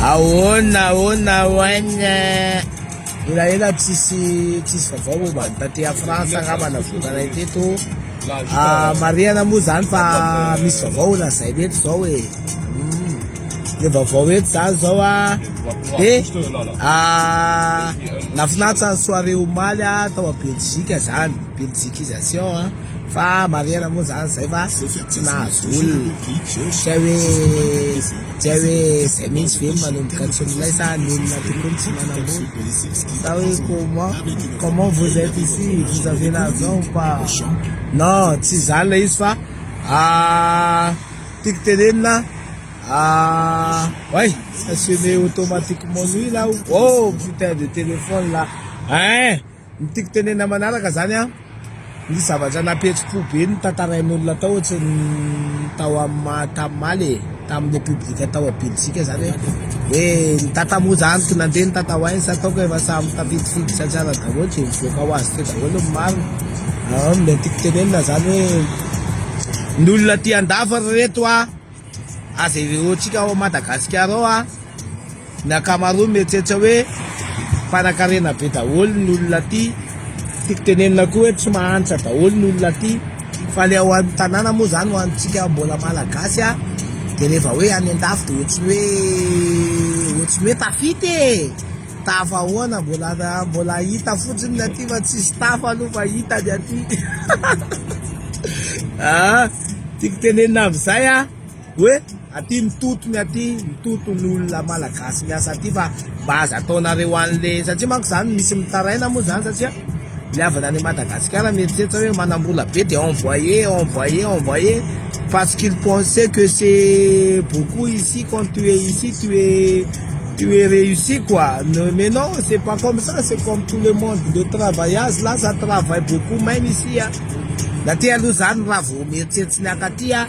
Ahoana ahoana ahoana. Elaela tsisy tsisy vaovao momba ny taty a France angamba navoakanay teto. Ah, marihana moa zany fa misy vaovao ho lazaina eto zao e. Le vaovao eto zany zao a de ah, nahafinaritra ny soirée omaly a tao a Belgique zany, Belgiquisation a. Fa marihana moa zany zay fa tsy nahazo olona. Tsy hay hoe tsy hay hoe zay mihitsy ve no manomboka tsy milay sa ny olona tokoa no tsy manambola sa hoe comment comment vous êtes ici vous avez l'argent ou pas non tsy izany ilay izy fa tiako tenenina ouais ça se met automatiquement nuit là oh putain de téléphone là hein. Ny tiako tenenina manaraka zany an, nisy zavatra nampihetsi-po be notantarain'olona tao ohatry ny tao amin'ny tamimaly e, tamin'ilay public tao à Belgique zany hoe, hoe ny tata moa zany tsy nandeha ny tata ho aiza ataoko efa samy tafidifiditra tsara daholo dia mivoaka ho azy teo daholo ny marina. Ny tiako tenenina zany hoe ny olona aty andafy ry reto a, aza heveroantsika ao Madagasikara ao a. Ny ankamaroany mieritreritra hoe mpanakarena be daholo ny olona aty, tiako tenenina koa hoe tsy mahantra daholo ny olona aty fa le ao amin'ny tanàna moa zany ho antsika mbola malagasy a de rehefa hoe any andafy de ohatry ny hoe ohatry ny hoe tafita e! Tafa ahoana mbola mbola hita fotsiny ny aty fa tsisy tafa aloha fa hita ny aty ah tiako tenenina amin'izay a. Hoe aty mitoto ny aty, mitoto ny olona malagasy miasa aty fa mba aza ataonareo anle satria manko zany misy mitaraina moa zany satria ny havana any Madagasikara mieritreritra hoe manambola be de envoyer envoyer envoyer parce qu'il pensait que c'est beaucoup ici quand tu es ici tu es tu es réussi quoi mais non c'est pas comme ça c'est comme tout le monde le travaillage là ça travaille beaucoup même ici a ny aty aloha zany raha vao mieritreritsy ny akaty a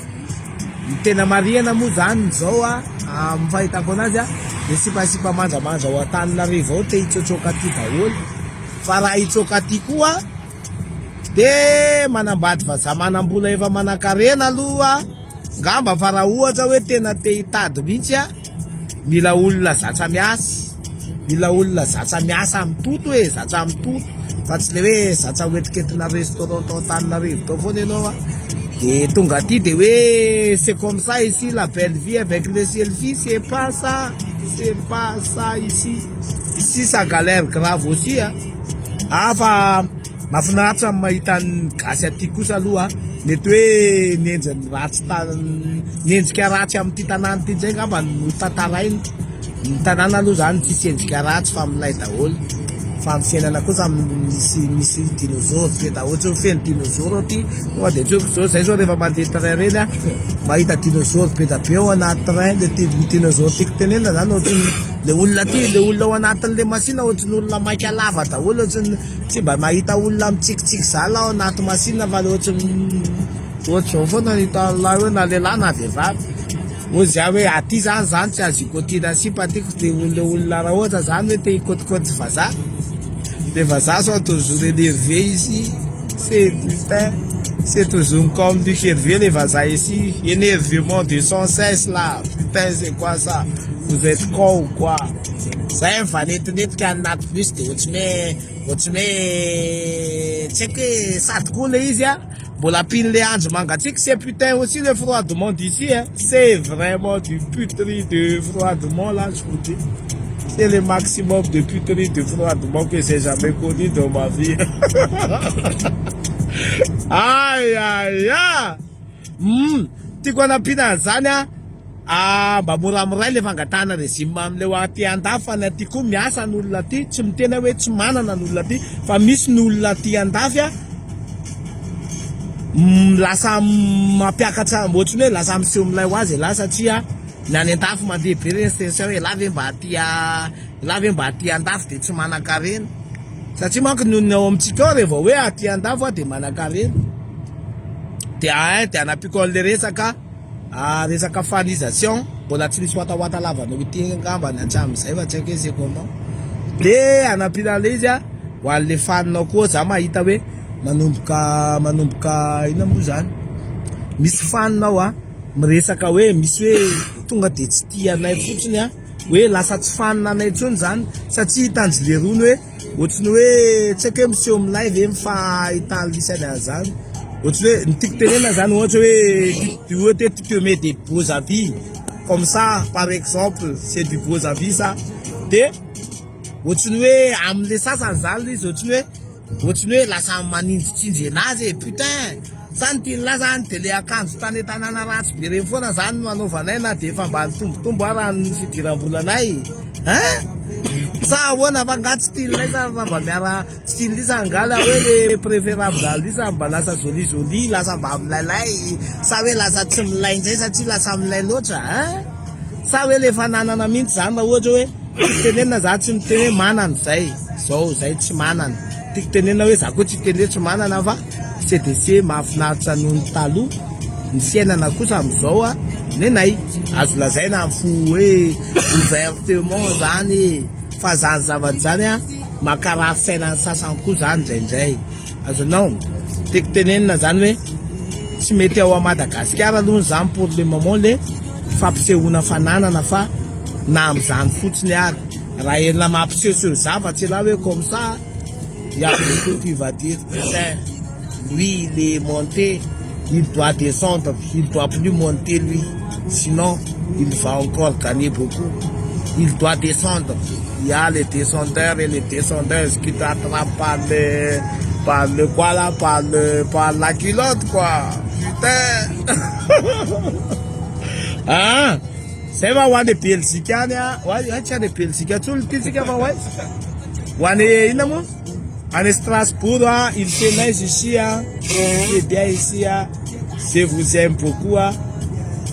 Ny tena marihana moa zany zao a, amin'ny fahitako anazy a, le sipasipa manjamanja ao Antananarivo ao te hitsotsoka aty daholo, fa raha hitsoka aty koa de manambady vazaha manambola efa manankarena aloha ngamba fa raha ohatra hoe tena te hitady mihitsy a, Mila olona zatra miasa, mila olona zatra miasa mitoto e, zatra mitoto fa tsy le hoe zatra hoentiketina restaurant tao Antananarivo tao foana ianao a, de tonga aty de hoe c'est comme ça ici la belle vie avec le selfie, c'est pas ça, c'est pas ça ici, ici ça galère grave aussi a, ah fa Mahafinaritra ny mahita ny gasy aty kosa aloha, mety hoe ny endriny ratsy ny endrika ratsy amin'ity tanàna ity indray angamba no tantaraina, ny tanàna aloha zany tsisy endrika ratsy fa milay daholo, fa ny fiainana kosa misy misy dinosaure be daholo, tsy feno dinosaure aty, tonga de tsoriko zao, zay zao rehefa mandeha train reny a, mahita dinosaure be da be ao anaty train, le dinosaure tiako tenenina zany ohatran'ny le olona aty, le olona ao anatin'le machine ohatran'ny olona maika lava daholo, ohatran'ny Tsy mba mahita olona mitsikitsiky zala ao anaty machine fa le ohatry ohatr'izao foana ny hitan'lah hoe na lehilahy na vehivavy. Hoy za hoe aty zany zany tsy azo ikotiana sipa aty ko de le olona raha ohatra zany hoe te hikôtikôty vazaha les vazaha sont toujours enervés ici c'est putain c'est toujours comme Luc Hervé les vazaha ici enervement de sans cesse là putain c'est quoi ça vous êtes con ou quoi Zay mivanetinetika any anaty bus de ohatry ny hoe ohatry ny hoe tsy haiko hoe sady koa le izy a mbola ampian'le andro mangatsiaka c'est putain aussi le froidement d'ici hein c'est vraiment du putri de froidement là je vous dis c'est le maximum de putri de froidement que j'ai jamais connu dans ma vie aïe aïe aïe Humm tiako hanampiana an'izany a, ah mba moramoray le fangatahana régime amle ho aty andafy fa ny aty koa miasa ny olona aty, tsy miteny aho hoe tsy manana ny olona aty fa misy ny olona aty andafy a lasa mampiakatra ohatry ny hoe lasa miseho milay ho azy elah satria ny any andafy mandeha be reny station elah ve mba aty elah ve mba aty andafy de tsy manankarena satria manko ny olona ao amintsika ao rehefa hoe aty andafy de manankarena. Dia ein dia anampiako an'ilay resaka resaka fanisation mbola tsy nisy watawata lava noho ity angambany hatramin'izay fa tsy haiko hoe c'est comment. Dia anampiana an'ilay izy a ho an'ilay fan koa za mahita hoe manomboka manomboka inona moa zany misy fan ao a miresaka hoe misy hoe tonga dia tsy tia anay fotsiny a. Hoe lasa tsy fanina anay intsony zany satria hitan-dry lerony hoe ohatry ny hoe tsy haiko hoe miseho milay ve ny fahitan'ny lisany an'izany. Ohatry ny hoe ny tiako tenenina zany ohatra hoe tu ohatra hoe tu te mets des beaux habits comme ça par exemple, c'est du beaux habits ça, de ohatry ny hoe amin'le sasany zany le izy ohatry ny hoe ohatry ny hoe lasa manindritsindry anazy e, putain, sa ny tian'lah zany de le akanjo tany an-tanàna ratsy be reny foana zany no anaovanay na de efa mba nitombotombo ara ny fidiram-bolanay hein, sa ahoana fa nga tsy tian'ilay sa fa mba miara tsy tian'lisa nga la hoe le préférable lisa mba lasa joli joli, lasa mba milailay, sa hoe lasa tsy milay indray satria lasa milay loatra hein, sa hoe le fananana mihitsy zany raha ohatra hoe tiako tenenina za tsy miteny hoe manana zay zao zay tsy manana, tiako tenenina hoe za koa tsy hiteny hoe tsy manana fa CDC mahafinaritra noho ny taloha ny fiainana kosa amin'izao a nenay azo lazaina amin'ny fo hoe ouvertement zany fa zany zavatra zany a mankarary saina ny sasany koa zany indraindray. Azonao tiako tenenina zany hoe tsy mety ao a Madagasikara aloha zany pour le moment le fampisehoana fananana fa na am'izany fotsiny ary raha enina mampisehoseho zavatsy ialahy hoe comme ça, il y a beaucoup qui va dire: putain, lui il est monté, il doit descendre, il doit plus monter lui, sinon il va encore gagner beaucoup, il doit descendre. Il y a les descendeurs et les descendeuses qui t'attrapent par le quoi là, par la culotte quoi, putain. Ah zay fa ho any Belgique any a oay, tsy any Belgique intsony ty tsika fa oay ho any inona moa, any Strasbourg a. Il fait neige ici a, c'est bien ici a. Je vous aime beaucoup a,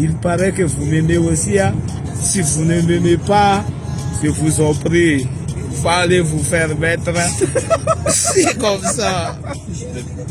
il paraît que vous m'aimez aussi a. Si vous ne m'aimez pas, je vous en prie, fallait vous faire mettre, c'est comme ça.